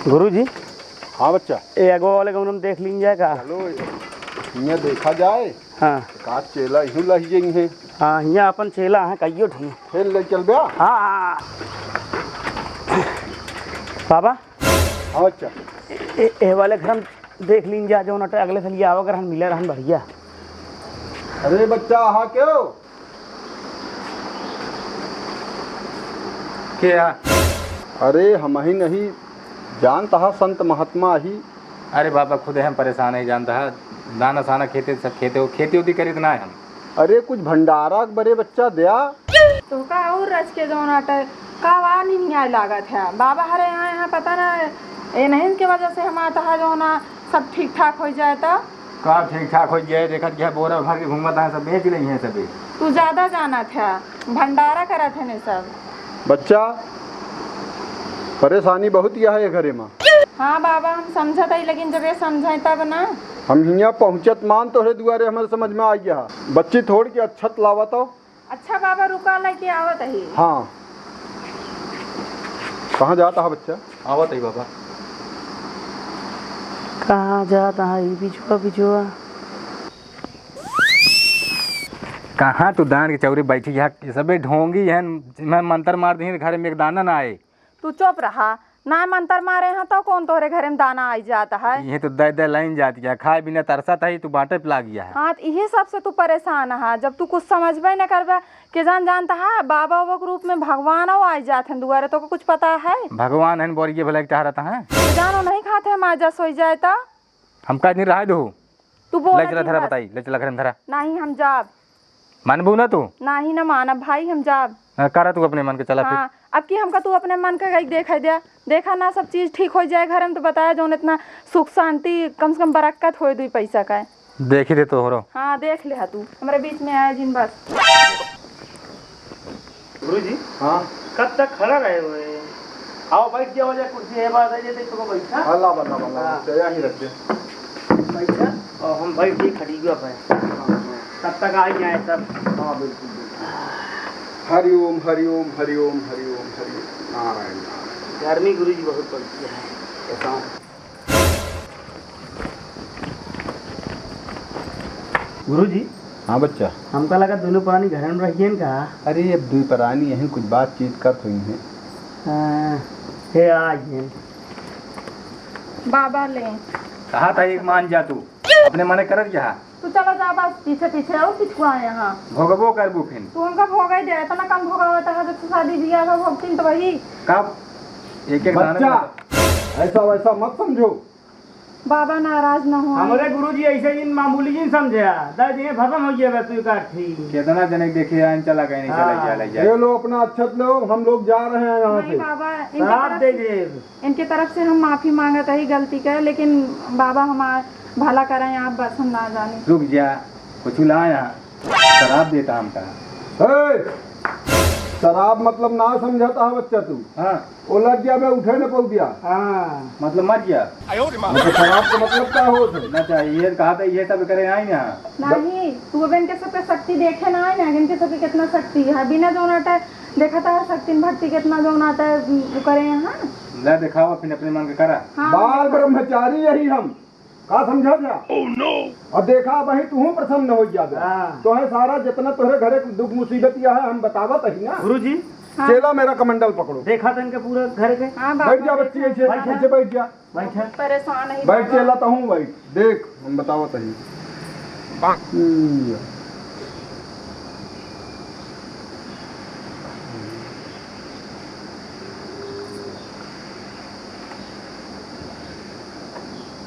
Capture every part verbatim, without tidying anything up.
गुरुजी। हाँ बच्चा। ए अगवा वाले गौनम देख लीन जाए का? चलो, हियाँ देखा जाए। हाँ। का चेला इहूँ लही जइहैं। हाँ, हियाँ अपन चेला हैं, कहियो ठीक। फिर ले चल बे। हाँ। बाबा। हाँ बच्चा। ए, ए, ए वाले घर हम देख लीन जा, जौन अटे अगले साल आवा रहन, मिला रहन बढ़िया। अरे बच्चा, हाँ क्यों? के आ? अरे, हमही नहीं जानत हा, संत महात्मा ही। अरे बाबा, खुदे हम परेशान ही जानत हा, दाना साना खेते, सब खेते हो, खेती ओती करीत ना है हम। अरे, कुछ भंडारा के बरे बच्चा द्या। तोहका और रच के जौन आटे, का वा नहीं न्याय लागत है। बाबा हरे यहाँ, यहाँ पता ना, ए नहीं के वजह से हम आता है जौन आ, सब ठीक ठाक होइ जाए तो। का ठीक ठाक होइ जाए, देखत क्या बोरा भर के घूमत हैं, सब बेच लेइहैं सबे। तू ज्यादा जानत है, भंडारा करत है ने सब। बच्चा, परेशानी बहुत यह है घरे में। हाँ बाबा, हम समझत है, लेकिन जब ये समझे तब ना। हम हियाँ पहुँचत मान तोहरे दुआरे हमरे समझ में आ गया। बच्ची थोड़ के अच्छत लावा तो। अच्छा बाबा, रुका, लेके आवत ही। हाँ। कहाँ जात हा बच्चा? आवत ही बाबा। कहाँ जात हा ई बिजुआ बिजुआ? कहाँ तू दान के चौरी बैठी है? ये सबे ढोंगी हैं, मैं मंतर मार दी, घर में एक दाना ना आए। तू चुप रहा, ना मंतर मारे हैं तो कौन तोहरे घरे में दाना आई जात है? इहे तो दे दे लाइन जात है, खाए बिना तरसत है, तू बांटे पे लाग गया है। हाँ, तो इहे सब से तू परेशान है। जब तू कुछ समझबे न करबे, के जान जानत है, बाबा उबा के रूप में भगवान आई जात हैं दुआरे, तोके कुछ पता है? भगवान हैं बोरिये भले एक टहरत हैं। के जानो नहीं खात है, माजा सोई जाए तो। हम का दिन रहा दो। तू बोल ले चला धरा बस। बताई, ले चला घर में धरा। नहीं, हम जाब। मानबू ना तू? नहीं ना मानब भाई, हम जाब। हाँ, करा तू अपने मन के, चला फिर। हाँ, अब की हमका तू अपने मन के गई देखा दे, देखा ना सब चीज ठीक होइ जाए घर में, तो बताया जौन इतना सुख शांति, कम से कम बरक्कत होए दुई पैसा का। देखी दे तोहरो। हाँ, देख ले हा तू, हमरे बीच में आया जिन बस। गुरुजी, हाँ? कब तक खड़ा रहे हुए? आओ, बैठ जाओ, जा कुर्सी है, बात है, ये देख, तुमको बैठा। हाँ, ला, ला, ला, ला, हाँ। चला ही रख दे। बैठा, और हम बैठ गए खड़ी हुआ पे। हाँ, हाँ। तब तक आ ही आए सब। हाँ, बिल्कुल, बिल्कुल। हरि ओम, हरि ओम, हरि ओम, हरि ओम, हरि ओम। नारायण, नारायण। गर्मी गुरुजी बहुत पड़ती है, ऐसा। गुरुजी। हाँ बच्चा। हमका लगा दुनो परानी घरे में रहियन का? अरे, अब दुई परानी यहीं कुछ बातचीत करत हुई हैं। हाँ, हे आ गए। बाबा ले। कहा था एक मान जा तू, अपने मने करत क्या? तू चला जा बस पीछे पीछे, और किसको आए यहाँ? भोगबो करबू फिन। तू हमका भोगे दे, इतना कम भोगावत है, जब से शादी बियाह बा भोगतीन तो वही। कब? एक एक दाना बच्चा, ऐसा वैसा मत समझो। बाबा नाराज ना हो। हमरे गुरुजी ऐसे जिन मामूली जिन समझे, दे दिए भरम हो गया तू काठी। कितना जने देखे आइन चला गए नहीं, चला हाँ। गया, ले गया। ये लो अपना अच्छत लो, हम लोग जा रहे हैं यहाँ नहीं से। बाबा, इनके शराब तरफ दे से, दे। इनके तरफ से हम माफी मांगत ही गलती के, लेकिन बाबा हमार भला करें आप, बस हम ना जाने। रुक जा, कुछ लाया। शराब देता हमका। ए, शराब मतलब ना समझता है बच्चा तू। हाँ। वो लग गया, मैं उठे न पऊ दिया। हाँ। मतलब मर गया। मतलब शराब का मतलब का होत है? ना चाहिए, ये कहा था, ये सब करे आई ना। नहीं, तू अब इनके सबके शक्ति देखे ना आई ना, इनके सबके कितना शक्ति है, बिना जो नाटा देखा था शक्ति भक्ति कितना जो नाटा वो करे यहाँ। ला दिखाओ, फिर अपने मन के करा। हाँ, बाल देखा। ब्रह्मचारी यही हम। का समझा था? Oh no! और देखा, वही तू प्रसन्न हो जाबे। हाँ। तो है सारा जितना तोहरे घरे दुख मुसीबत यह है, हम बतावत ही ना। गुरुजी। हाँ। चेला मेरा कमंडल पकड़ो। देखा था इनके पूरा घर के। हाँ, बाबा, बैठ जा बच्ची, देखा। ऐसे, बैठ जा। पीछे बैठ जा। बैठ जा। परेशान है बैठ बाबा। चेला, तहूँ बैठ। देख, हम बतावत ही। हम्म।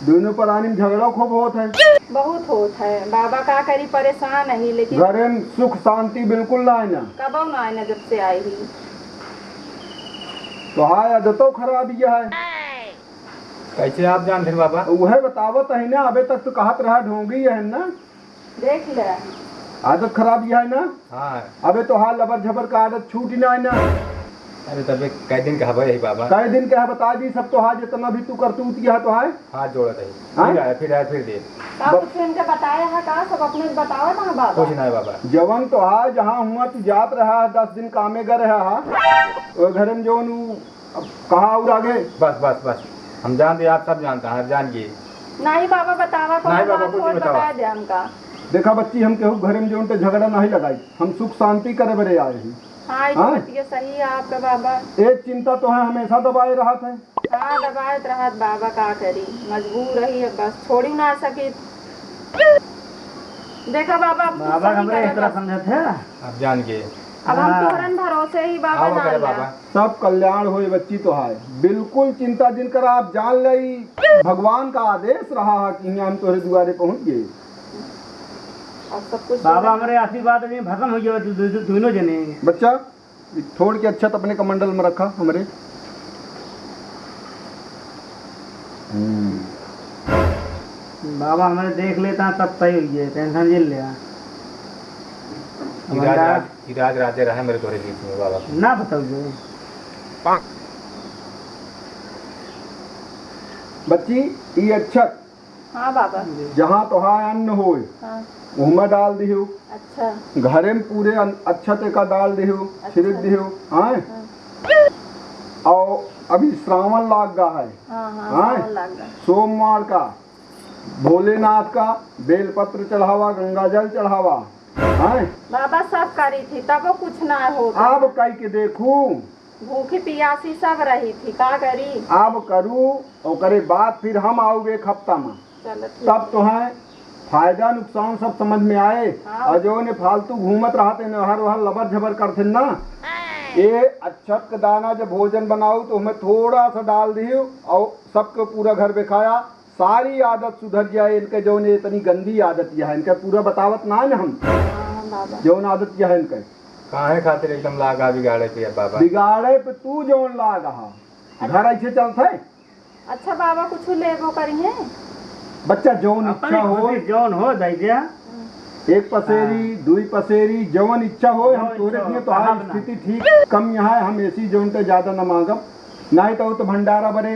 दोनों परानी में झगड़ा खूब होत है। बहुत होत है बाबा, का करी, परेशान ही, लेकिन घरे में सुख शांति बिल्कुल ना है ना। कबो ना है ना, जब से आई ही। तो हाय, आदतो खराब यह है। कैसे आप जानते हैं बाबा? वह बतावत है ना, अबे तक तो कहत रहा ढोंगी है ना। देख ले। आदत खराब यह है ना? हाँ। अबे तो हाल लबर झबर का आदत छूट ही ना है ना। अरे तबे कै दिन का हवा यही बाबा। कै दिन का है बता दी सब तो हाल जितना भी तू करतूत यह तो है। हाथ जोड़त है। हाँ? फिर आया, फिर आया, फिर दे। का बस। कुछ इनके बताया है का? सब अपने बतावे ना बाबा। कुछ ना है बाबा। जवन तो हाल जहाँ हुआ तू जात रहा है, दस दिन कामे गर रहा है। वो घर में जवन उ अब कहाँ और आगे? बस, बस, बस। हम जानते, आप सब जानता है, आप जान गए। नहीं बाबा, बतावा, कौन नहीं बाबा, बात कुछ होत, नहीं बतावा। बता दे हमका। देखा बच्ची, हम केहू घरे में जौन ते झगड़ा नहीं लगाई, हम सुख शांति करे बरे आए हैं। हाँ, ई तो हाँ? बतिया सही है आपका बाबा। एक चिंता तो है, हमेशा दबाए रहत है। हाँ, दबाए तो रहत बाबा, का करी, मजबूर रही, अब बस छोड़ी ना सकी। देखा बाबा, अब तू बाबा सही हमरे करा इस तरह बस। समझत है। आप जान के। अब हम हाँ। तोहरन भरोसे ही बाबा आवा ना करे आया। बाबा। सब कल्याण होए बच्ची तोहार, बिल्कुल चिंता जिन करा। आप जान ले, ई भगवान का आदेश रहा है कि यहाँ हम तोहरे दुआरे पहुँच गए। अब सब कुछ बाबा हमरे आशीर्वाद में भरम हो गया, दो-, दो-, दो-, दोनों जने। बच्चा, छोड़ के अच्छा तो अपने कमंडल में रखा हमरे। हम्म। बाबा हमरे देख लेता तब सही हुई है, tension जिन ले। अब इराज अंदाज राज, इराज राजे रहे मेरे तोरे बीच में बाबा। ना बताओ जो। बच्ची, ई अच्छा हाँ बाबा। जहाँ तोहार अन्न होए, हाँ। उहमा डाल दिहो। अच्छा। घरे में पूरे अन-, अच्छत एका डाल दिहो, अच्छा। छिड़क दिहो, हाँ? हाँ। और अभी श्रावण लाग गा है, हाँ, हाँ, हाँ? श्रावण लाग गा। सोमवार का भोलेनाथ का बेलपत्र चढ़ावा, गंगा जल चढ़ावा, हाँ? बाबा सब करी थी, तबो कुछ ना होता। अब कई के देखू, भूखी पियासी सब रही थी, का करी? अब करू, ओकरे बाद फिर हम आउब एक हफ्ता में। चलो, ठीक तब है। तोहें फायदा नुकसान सब समझ में आए। हाँ। और जौन फालतू घूमत रहत हैं, हर वहर लबर झबर करथिन ना, ये अच्छत के दाना जब भोजन बनाऊ तो उहमें थोड़ा सा डाल दियो और सबके पूरा घर में खाया। सारी आदत सुधर जाए इनके, जौन ये इतनी गंदी आदत यह है इनके, पूरा बतावत ना है ना हम, हाँ, बाबा। जौन आदत यह है इनके। काहे खातिर एकदम लागा बिगाड़े पे अब बाबा? बिगाड़े पे तू जौन लागा हा। अच्छा। घर ऐसे चलत है? अच्छा बाबा, कुछ लेबो करी है? बच्चा, जौन अपनी इच्छा हो, खुशी जौन हो, दे दे। एक पसेरी, हाँ। दुई पसेरी, जौन इच्छा हो, हम जौन तोरे इच्छा दिए हो, तो कहाँ आज बना? स्थिति ठीक कम यहाँ है, हम ऐसी जौन ते ज्यादा न मांगब, नहीं तो, तो भंडारा बरे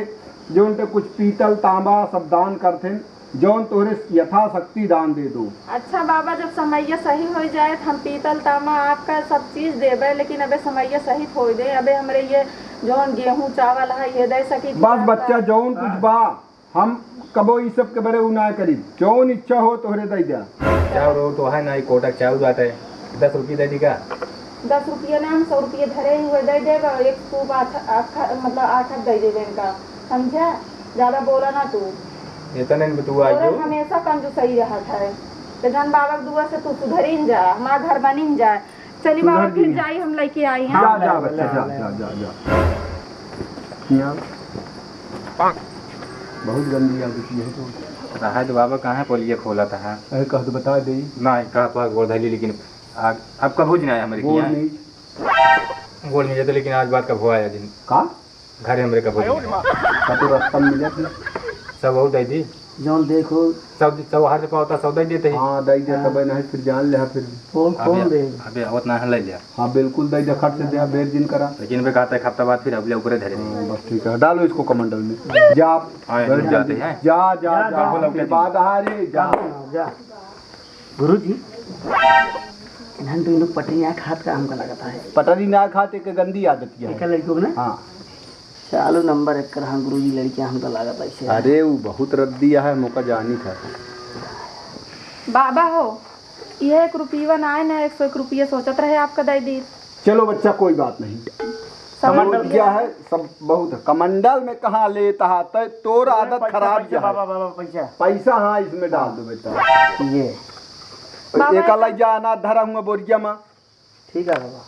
जौन ते कुछ पीतल, तांबा सब दान करथिन। जौन तोहरे यथाशक्ति दान दे दो। अच्छा बाबा, जब समैया सही होइ जाए, त हम पीतल तामा आपका सब चीज देबे, लेकिन अबे समैया सही होइ दे। अबे हमरे ये जौन गेहूं चावल है, ये दे सकी थी बस आपका। बच्चा, जौन कुछ बा, हम कबो ई सब के बरे उ ना करी। जौन इच्छा हो, तोहरे दे द्या। चाउर और तो है ना, ई कोटक चाउर बाटे, दस रुपये दे दी का? दस रुपये ना, हम सौ रुपये धरे ही हुए दे देब, और एक सूप आठ, आठ, मतलब आठ आठ दे देबे इनका। समझा? ज्यादा बोला ना तू। इतने में तू आई तोरे हो। हमेशा कंजूसई रहत है। तो जौन बाबा के दुआ से तू सुधरिन जा, हमार घर बनिन जा। चली बाबा, सुधर फिर जी। जाई, हम लेके आई हैं। जा, जा बच्चा, जा, जा, जा, जा। यहाँ। बहुत गंदी आदत है तो। रहा तो बाबा कहाँ पोलिया खोला था? अरे कह तो बता दे। नहीं, कहा तो गोड़ धैली, लेकिन आ, अब कभू जी ना आया हमारे गोड़ किया। नहीं। गोड़ मिले थे, लेकिन आज बात कभू आया दिन। का? घरे हमरे का भोजन है। का तो रास्ता में मिले थे? सब और दे दी। जौन देखो। सब, सब हर जगह होता, सब दे देते हैं। हाँ, दे दे, हाँ। तब नहीं फिर जान ले, हाँ, फिर। फोन, अबे, फोन दे। अबे, आवत ना है, ले लिया। हाँ, बिल्कुल दे दे, खट से दे, बेर जिन करा। लेकिन वे कहता है, हफ्ता बाद फिर अगले ऊपरे धरे देंगे। हाँ, बस ठीक है, डालो इसको कमंडल में। जा, हाँ, बैठ जा, जाते हैं। जा, जा, जा, जा, जा, बोलो, फिर उठे बाद आ रे, जा। जा, जा। गुरुजी, इन्हन दोनों पटरी ना खात का हमका लगता है। पटरी ना खात, एक गंदी आदत यह है। एक लड़कियों को ना? हाँ। चालू नंबर एक कर, हाँ गुरुजी, लड़कियां हमका लागत ऐसे है। अरे, वो बहुत रद्दी है, मौका जानी था। बाबा हो, ये एक रुपया ना आए ना, एक सौ एक रुपया सोचत रहे आपका दे दी। चलो बच्चा, कोई बात नहीं। समझ कमंडल गया। क्या है, सब बहुत है। कमंडल में कहाँ लेता है, तय तोर आदत पैसा, खराब पैसा, क्या है? बाबा, बाबा, पैसा। पैसा हाँ, इसमें डाल दो बेटा। ये। बाबा, एका एक लई जा, अनाज धरा हुआ बोरिया में। ठीक है बाबा,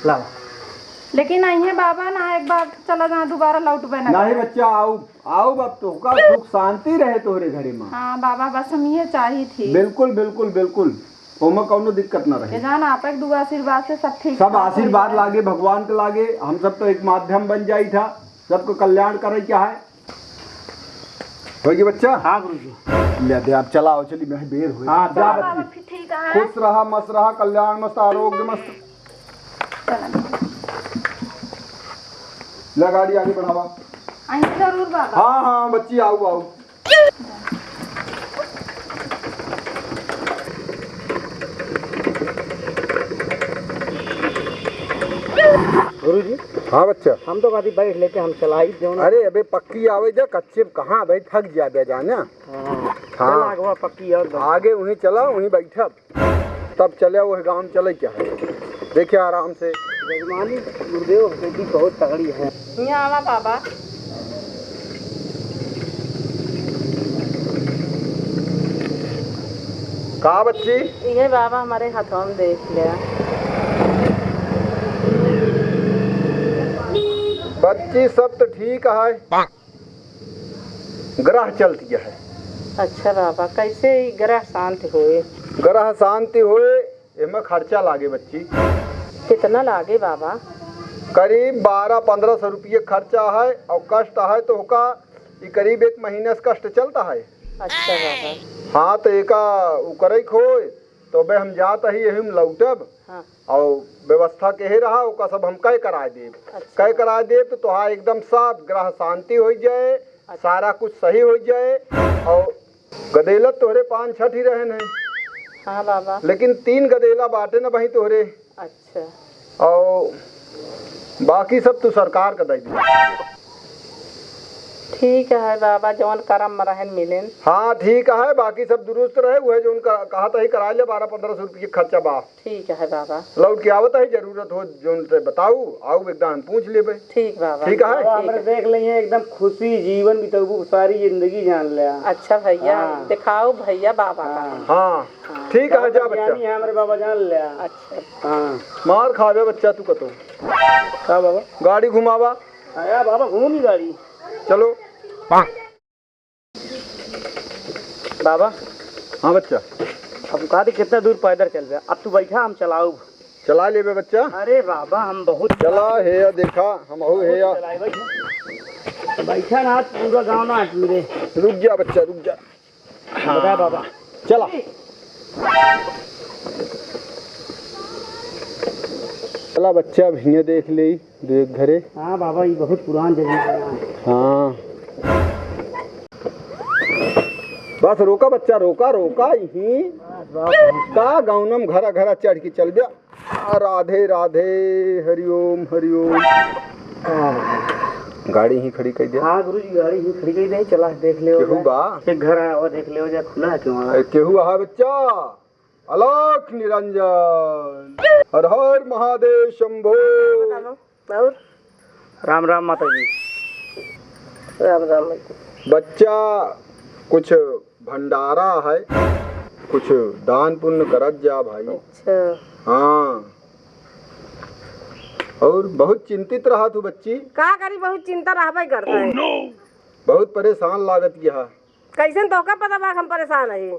लाओ। लेकिन अइहे बाबा ना, एक बार चला जा, दोबारा लौटबे ना नहीं करे। बच्चा, आओ, आओ, अब तोहका सुख शांति रहे तोहरे घरे में। हाँ बाबा, बस हम ये चाही थी। बिल्कुल, बिल्कुल, बिल्कुल, ओमा कौनो दिक्कत ना रहे। ये जान, आप एक दुआ आशीर्वाद से सब ठीक सब ठाक हो आशीर्वाद जाए। लागे, भगवान के लागे, हम सब तो एक माध्यम बन जाई था, सबको कल्याण करे क्या है। होई गई बच्चा? हाँ गुरुजी। ले दे, आप चलाओ, चली, मैं बेर हुई। हाँ, जा चला। बच्ची। बाबा, फिर ठीक है। खुश रहा, मस्त रहा, कल्याण मस्त, आरोग्य मस्त। चला। ले गाड़ी आगे बढ़ावा। आई जरूर बाबा। हाँ, हाँ, बच्ची, आओ, आओ। गुरुजी, हाँ बच्चा। हम तो कभी बैठ लेते, हम चलाई जौन। अरे अबे पक्की आवे दे, कच्चे कहाँ भाई थक जाबे जाना। हाँ। हाँ। चल आगवा पक्की और दो। आगे वहीं चला, वहीं बैठब। तब चले वो गाँव में चले क्या है, देखिए आराम से। जजमानी गुरुदेव बेटी बहुत तगड़ी है। यहाँ आवा बाबा। का बच्ची? इहे बाबा हमारे हथवा में देख लिया। बच्ची सब तो ठीक है, ग्रह चलती है। अच्छा बाबा, कैसे ई ग्रह शांति होए? ग्रह शांति होए, एमे खर्चा लागे बच्ची। कितना लागे बाबा? करीब बारह पन्द्रह सौ रुपये खर्चा है और कष्ट है तो ओका ई करीब एक महीना से कष्ट चलता है। अच्छा बाबा। हाँ तो एका उ करे खोए तो बे हम जात ही यही में लौटब। हाँ। और व्यवस्था केहे रहा ओका सब हम कय कराए देब। अच्छा। कय कराए देब तो तोहार एकदम सब ग्रह शांति हो जाए। अच्छा। सारा कुछ सही हो जाए। और गदेलत तोहरे पाँच छठ ही रहन है। हाँ बाबा। लेकिन तीन गदेला बाटे न बही तोहरे। अच्छा। और बाकी सब तू सरकार का दे दी। ठीक है बाबा, जवन करम में रहन मिलेन। हाँ ठीक है, बाकी सब दुरुस्त रहे, वह जो उनका कहा था ही करा ले, बारह पन्द्रह सौ रुपये खर्चा बा। ठीक है बाबा। लौट के आवत है, जरूरत हो जोन ते बताऊ, आऊ एकदम पूछ लेबे। ठीक बाबा। ठीक है? बाबा, ठीक हमरे है। देख लेइए, एकदम खुशी जीवन बितौबू, सारी जिंदगी जान ले। अच्छा भैया, हाँ। दिखाओ भैया बाबा का। हाँ। हाँ। ठीक है, जा बच्चा। ज्ञानी है हमरे बाबा, जान ले। अच्छा। हाँ। मार खावे बच्चा तू कतो। का बाबा? गाड़ी घुमावा। हाँ यार बाबा, घूमी गाड़ी। चलो। बाबा। हाँ बच्चा। अब कहा थी कितना दूर पैदल चल रहा, अब तू बैठा, हम चलाऊ। चला लेबे बच्चा। अरे बाबा, हम बहुत चला हे या देखा, हम हो हे या। चलाए बैठा। बैठा ना, पूरा गाँव ना टूरे। रुक जा बच्चा, रुक जा। हाँ। बता बाबा। चला। चला बच्चा, अब हियाँ देख ले। देख घरे। हाँ बाबा, ये बहुत पुरान जमाना है। हाँ। बस रोका बच्चा, रोका, रोका, यहीं। बस, बस, बस। का गौनम घरा घरा चढ़ के चल गया। आ, राधे राधे, हरिओम, हरिओम। आ, गाड़ी ही खड़ी कर दिया। हाँ गुरुजी, गाड़ी ही खड़ी कर दे, चला देख ले। केहू बा? एक घर आया हुआ, देख ले जा, खुला है क्यों? अरे, केहू आहा बच्चा? अलख निरंजन, हर हर महादेव शंभो। और? राम राम माता जी। राम राम। बच्चा, कुछ भंडारा है, कुछ दान पुण्य करत जा भाई। अच्छा। हाँ। और बहुत चिंतित रहा तू बच्ची। का करी, बहुत चिंता रहबे करता है। बहुत परेशान लागत यहाँ। कैसन तोहका पता बा हम परेशान हई?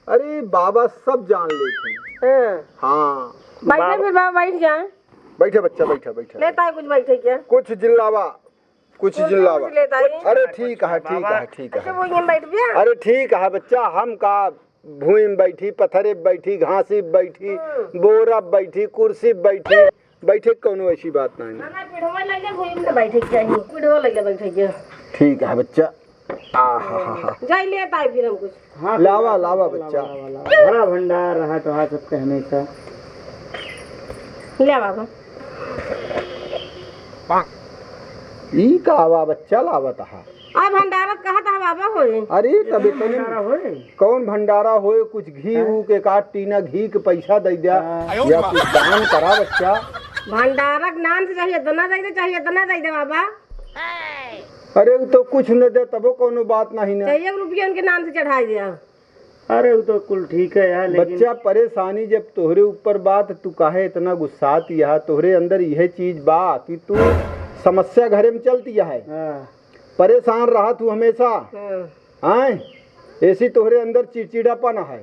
अरे बाबा सब जान लेत हैं। हाँ। हाँ। बैठे बाबा। फिर बाबा बैठ जाए। बैठे बच्चा, बैठे, बैठे। लेता है कुछ बैठे क्या? कुछ जिल्लावा, कुछ कुछ जिल्लावा। कुछ लेता है। अरे ठीक है, ठीक है, ठीक अच्छा, है। वो यहीं बैठ गया? अरे ठीक है बच्चा, हम का भूमि में बैठी, पत्थरे पे बैठी, घासी पे बैठी, हम्म। बोरा पे बैठी, कुर्सी पे बैठी, बैठे कौनो ऐसी बात नहीं। ना, ना, पीढ़वा लइले भूमि में बैठे के चाहिए, पीढ़वा लइले बैठे के। ठीक है बच्चा। आहाहा। जाई लेत आई फिर हम कुछ। हाँ, लावा, लावा, लावा, बच्चा। लावा, लावा। भरा भंडार रहा तो हाथ सबके हमेशा। ले बाबा। ई का आवा बच्चा लावत हा? आ भंडारत कहा था बाबा होए। अरे तब इतने भंडारा होए? कौन भंडारा होए? कुछ घी हाँ। ऊ के काट टीना घी के पैसा दे दिया हाँ। या कुछ दान करा बच्चा। भंडारक नाम से चाहिए इतना दे दे, चाहिए इतना दे दे बाबा। अरे उ तो कुछ न दे तबो कौनो बात नहीं ना। चाहिए रुपया उनके नाम से चढ़ाई दिया। अरे उ तो कुल ठीक है यार, लेकिन बच्चा परेशानी जब तोहरे ऊपर बा त तू काहे इतना गुस्सात यहा? तोहरे अंदर यह चीज बा कि तू समस्या घरे में चलती है। हाँ। परेशान रहा तू हमेशा। हाँ। आए, ऐसी तोहरे अंदर चिड़चिड़ापन है।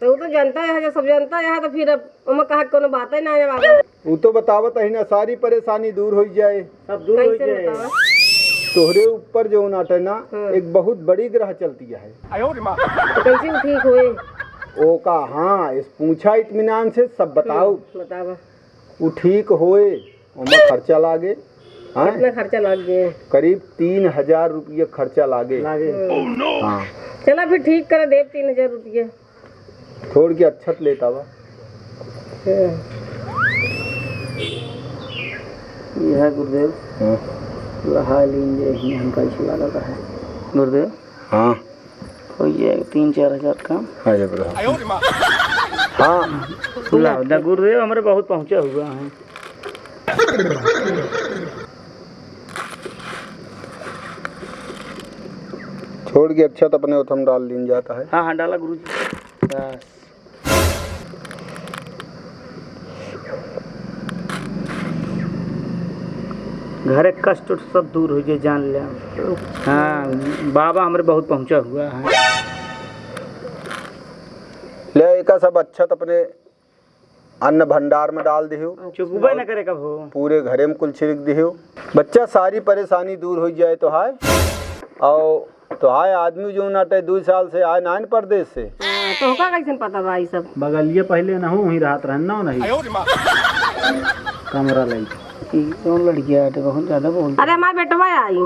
तो उ तो जनता है, जो सब जनता है, तो फिर अब ओमा कहा के कोनो बात ही ना है बाबा। उ तो बतावत ही ना, सारी परेशानी दूर हो जाए। सब दूर हो कैसे जाए। बतावा? तोहरे ऊपर जो नाटे ना, हाँ। एक बहुत बड़ी ग्रह चलती है। तो कैसे उ ठीक होए? ओ का, हाँ, इस पूछा इत्मीनान से, सब बताओ। हम्म, बतावा। उ ठीक होए, ओमा खर्चा लागे। हाँ? कितना खर्चा लाग गए? करीब तीन हजार रुपये खर्चा लागे। लागे। हम्म। हाँ। चला फिर ठीक कर देब तीन हजार रुपये। थोड़ के अच्छत लेता बा। हम्म। यह है गुरुदेव। हाँ। रहा लीन जे ही हमका ऐसे लागत है। गुरुदेव। हाँ। हो जाएगा तीन चार हजार का। हाँ, ये बताओ। हाँ। ला, दा गुरुदेव हमरे बहुत पहुँचा हुआ है। छोड़ के अच्छा तो अपने उथम डाल लीन जाता है। हाँ, हाँ, डाला गुरुजी। बस। घरे कष्ट उष्ट सब दूर हो जाए, जान ले। हाँ, बाबा हमरे बहुत पहुँचा हुआ है। ले, एका सब अच्छा तो अपने अन्न भंडार में डाल दिहो। चुकबे न करे कबो। पूरे घरे में कुल छिड़क दिहो। बच्चा, सारी परेशानी दूर हो जाए तो हाय। और तो हाय आदमी जो नाटे दू साल से आए ना परदेश से। हाँ, तो का कैसन पता बा ई सब? बगलिए पहले न हो, वहीं रहत रहन ना नहीं। कमरा लाई। ई कौन लड़किया है? बहुत ज्यादा बोल। अरे, हमार बेटवा आई।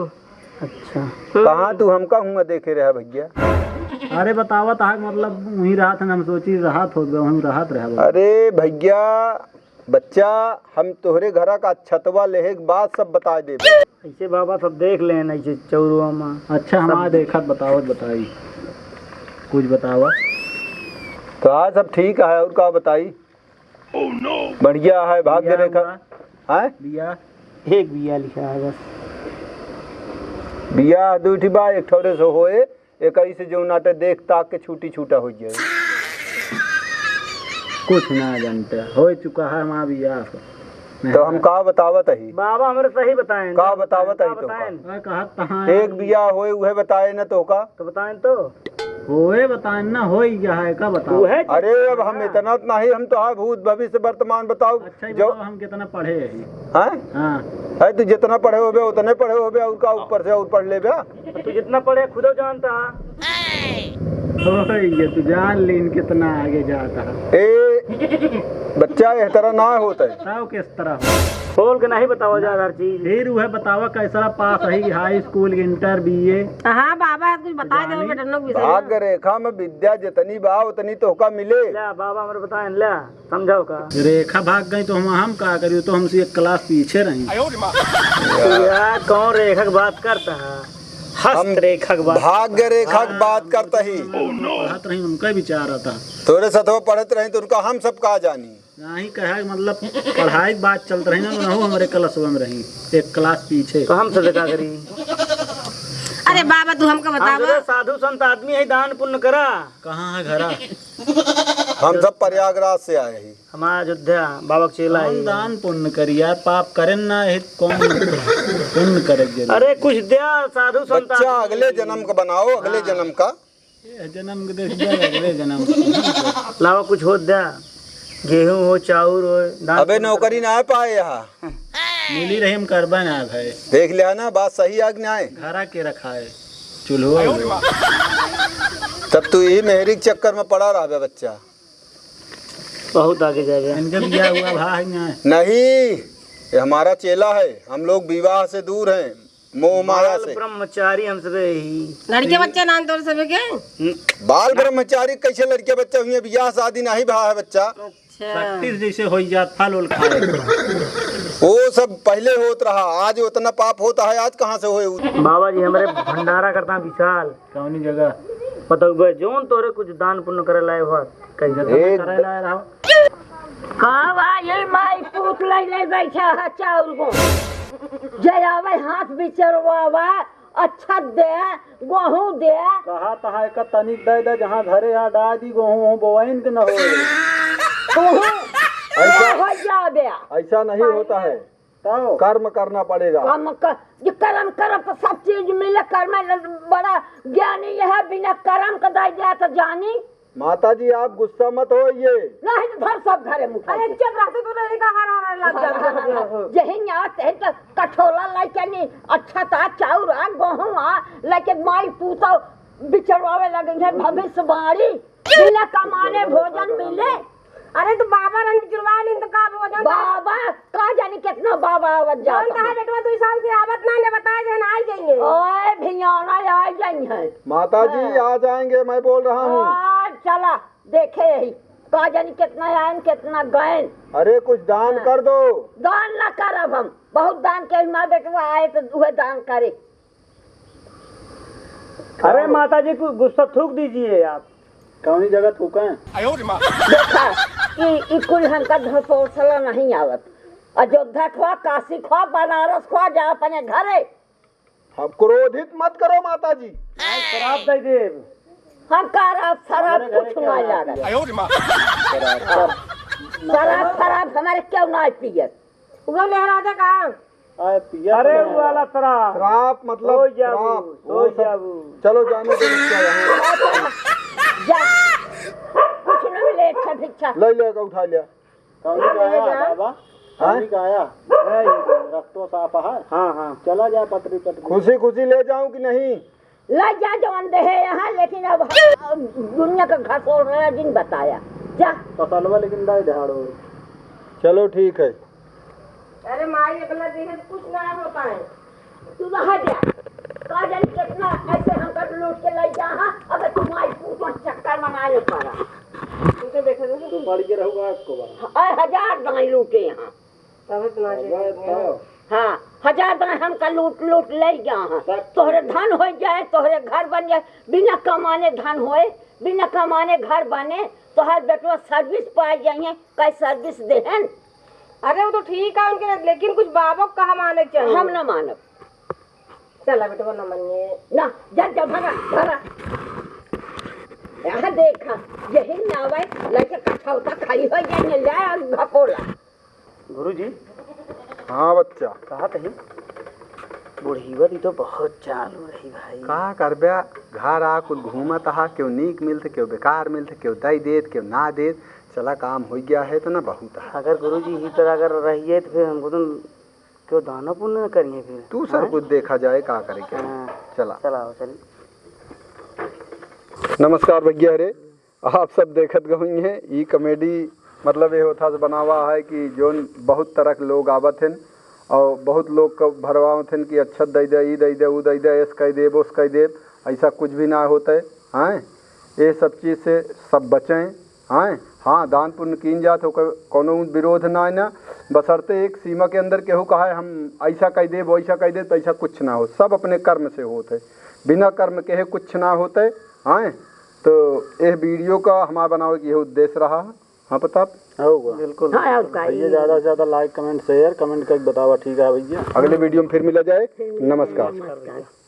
अच्छा। कहाँ तू हमका हुआ देखे रहा भैया? अरे बतावत है, मतलब वहीं रहत है, हम सोची रहत हो गए, वहीं रहत रहा। अरे भैया, बच्चा, हम तोहरे घरा का छतवा लेहे के बाद सब बता देबे। ऐसे बाबा सब देख लेन, ऐसे चौरुआ में। अच्छा, हमारे सब देखत बतावत बताई, कुछ बतावा। तो हाँ, सब ठीक है, और का बताई? बढ़िया है, भाग्य बियाह रेखा। हुआ? हैं? बियाह? एक बियाह लिखा है बस। बियाह दू ठी बा, एक ठौरे से होए, एक ऐसे जो नाटे देख ताक के छूटी छूटा हो जाए। कुछ ना जानते, हो चुका है हमारा बियाह। तो हम का बतावत ही? बाबा हमरे सही बताएं। का बतावत ही का तो बताएं? का? अरे कहत तहाँ एक बियाह होए, उहे बताए न तो का? तो बताएं तो। होए बताएं ना, होई क्या है, का बताओ? उहे अरे, अब हम हाँ। इतना तो नहीं, हम तो हाँ भूत भविष्य वर्तमान बताओ। अच्छा, ये जो बताओ, हम कितना पढ़े हैं? हैं? हाँ। है, तू जितना पढ़े होबे, उतने पढ़े होबे, और का ऊपर से और पढ़ लेबे? तू जितना पढ़े, खुदो जानता है। ओए, ये तू जान लीन कितना आगे जाता है। ए, बच्चा, यह तरह ना होता है। बताओ किस तरह हो? खोल के नहीं बतावा जा हर चीज। फिर वह बतावा कैसा पास है, हाई स्कूल, इंटर, बीए? हाँ बाबा, कुछ बता दे बेटन लोग विषय में। भाग्य रेखा में विद्या जितनी बा उतनी तोहका मिले। ला बाबा हमरे बताएं, ला समझाओ का। रेखा भाग गई तो हम, हम का करी, तो हमसे एक क्लास पीछे रही। यार कौन रेखा की बात करता है? हस्त हम रेखा की बात। भाग्य रेखा की बात करता ही। पढ़त रही, उनका विचार आता। तोरे सथवा पढ़त रही तो उनका हम सब का जानी। नाही कहे, मतलब, पढ़ाई के बात चलत रही ना, तो नहु हमरे क्लासवा में रही, एक क्लास पीछे। तो हम सब का करी? अरे बाबा, तू हमका हम बतावा। जरा साधु संत आदमी है, दान पुण्य करा। कहाँ है घरा? हम सब प्रयागराज से आए ही। हमारा अयोध्या बाबा के चेला हम है। दान पुण्य करी यार, पाप करेन ना, हित कौन पुण्य करे जरूर। अरे कुछ द्या साधु संत बच्चा आदमी। अगले जन्म का बनाओ, अगले हाँ। जन्म का। ए, जन्म के देख जाए, अगले जन्म के। लावा कुछ हो द्या, गेहूं हो, चाउर हो, दान अबे पुण्य नौकरी करा। ना पाए यहाँ। मिली रही, हम करबा ना भाई। देख लिया ना, बात सही आग ना आए। घरा के रखा है, चूल्हो। तब तू यही मेहरी के चक्कर में पड़ा रहा बच्चा। बहुत आगे जाएगा। इनके बिया हुआ भाई ना। नहीं, ये हमारा चेला है, हम लोग विवाह से दूर हैं। मोह माया बाल से। ब्रह्मचारी हम सबे ही। लड़के बच्चे नान तोर सबे के? बाल ब्रह्मचारी कैसे लड़के बच्चे हुए? बियाह शादी नहीं भा है बच्चा। अच्छा। प्रैक्टिस जैसे होई जात, फल उल खाए। वो सब पहले होत रहा, आज उतना पाप होता है, आज कहाँ से होए? बाबा जी हमरे भंडारा करता विशाल। कौनी जगह? मतलब बे, जोन तोरे कुछ दान पुण्य करे लाए हो, कैसे एक करे लाए रहो? का बा, ये माई पूत लइ लइ बैठा है चाउर गो। जे आवे हाथ बिचरवावा, अच्छा दे, गोहूँ दे। कहा तहा एक तनिक दे दे, जहाँ घरे आ डाल दी, गोहूँ हो बोआइन के न हो। तू ऐसा, हो जाबे। ऐसा नहीं होता है। तब? कर्म करना पड़ेगा। कर्म कर, जे कर्म करब तो सब चीज मिले। कर्म ल-, बड़ा ज्ञानी यह, बिना कर्म के दे दिया तो जानी। माता जी, आप गुस्सा मत होइए। नहीं तो धर सब घरे मुठा अरे के। चुप रह, तू तो नहीं कहा रहा, लग जा। जहिन यहाँ तहिन तो कठोला लेके नहीं, अच्छा था चाउर आ, गोहूँ आ, लेके माई पूतो बिचरवावे लगे हैं भविष्यवाणी। बिना कमाने भोजन मिले। अरे तो बाबा रंग जुड़वा ली तो का भोजन? बाबा का जानी कितना बाबा आवत जात जौन कहा है। बेटवा दुई साल से आवत ना, ले बताए जे ना आई जाएंगे। ओए भियाना आई जाई है। माता जी, हाँ। आ जाएंगे, मैं बोल रहा हूँ। आ, चला देखे यही। का जानी कितना आयन, कितना गयन। अरे, कुछ दान हाँ। कर दो। दान ना करब हम, बहुत दान के माँ बेटवा आए तो उहे दान करे। अरे माता जी, कुछ गुस्सा थूक दीजिए आप। कौनी जगह थूका है? देखा, ई, ई कुल हमका धपोसला नहीं आवत। अयोध्या खोआ, काशी खोआ, बनारस खोआ, जा अपने घरे। हम क्रोधित मत करो माता जी। शराब दे देब। हम का रात शराब हमारे घरे कुछ क्या ना है? लागत। शराब, शराब हमारे क्यों ना पियत? वो लहरा दे का? आए पिया अरे तो वो वाला शराब। शराब मतलब हो जाबू, शराब, हो वो सब। जाबू। चलो जाने दो, क्या यहाँ? जा, कुछ नहीं ले, अच्छा भिक्षा। ले, ले, उठा लिया। कौनी का आया, बाबा? हाँ? कौनी का आया? रस्तो साफ है। हाँ, हाँ। चला जा पटरी, पटरी। खुशी, खुशी ले जाऊं कि नहीं? ले जा जवन देहे यहाँ, लेकिन अब, अब दुनिया का घसोड़ना जिन बताया। जा। तसलवा लेकिन दाई दहाड़ो। चलो ठीक है। अरे माई, अपना देहे से कुछ ना होता है। तू रहा जा। का जानी कितना ऐसे हमका लूट के ले जा, हाँ? अब तू माई पूत चक्कर मनाए पड़ा। तू तो बैठे रहो। तू पड़ के रहोगा आपको बार। अरे हजार दाई लूटे यहाँ। तब इतना हजार दाई। हाँ, हजार दाई हमका लूट, लूट ले गया, हाँ। तोहरे धन हो जाए, तोहरे घर बन जाए, बिना कमाने धन होए, बिना कमाने घर बने, तोहर बेटवा सर्विस पाए जाइए, कई सर्विस देहन। अरे वो तो ठीक है उनके, लेकिन कुछ बाबा का कहा माने के चाहिए। हम न मानब। चला बेटवा, न मानिए। ना, जा, जा, भागा, भागा। यहाँ देखा, यही ना आवे, लइके कठौता खाई हो जाइए, ले घपोला। गुरुजी। हाँ बच्चा। कहा तही, बुढ़ीवा दी तो बहुत चालू रही भाई। का करब्या, घर आ कुल घूमत हा, केहू नीक मिलत, केहू बेकार मिलत, केहू दई देत, केहू ना देत। चला काम हो गया है तो ना बहुत है। अगर गुरुजी ही तरह अगर रहिए तो फिर हमको तो क्यों दाना पुण्य न करिए फिर, तू सर हैं? कुछ देखा जाए का करे के। हाँ। चला। चला, चल। नमस्कार भैया रे, आप सब देखत गई हैं, ई कॉमेडी मतलब ये होता से बनावा है कि जोन बहुत तरह के लोग आवत हैं और बहुत लोग का भरवावत हैं कि अच्छा दे दे, ई दे दे, ऊ दे दे, ऐस कह देब, ओस कह देब, ऐसा कुछ भी ना होता है, हैं? ये सब चीज़ से सब बचें, हैं? हाँ, दान पुण्य कीन जात, ओकर कौनो विरोध ना है ना, बशर्ते एक सीमा के अंदर केहू कहा है हम ऐसा कह देब, वैसा कह देब, तो ऐसा कुछ ना हो, सब अपने कर्म से होत है, बिना कर्म के कुछ ना होत है, हैं? तो यह वीडियो का हमारा बनावे के यह उद्देश्य रहा। हाँ प्रताप? होगा। बिल्कुल। हाँ, और का भैया, ई? ज़्यादा से ज़्यादा like, comment, share, comment करके बतावा, ठीक है भैया? अगले वीडियो में फिर मिला जाए। नमस्कार। नमस्कार।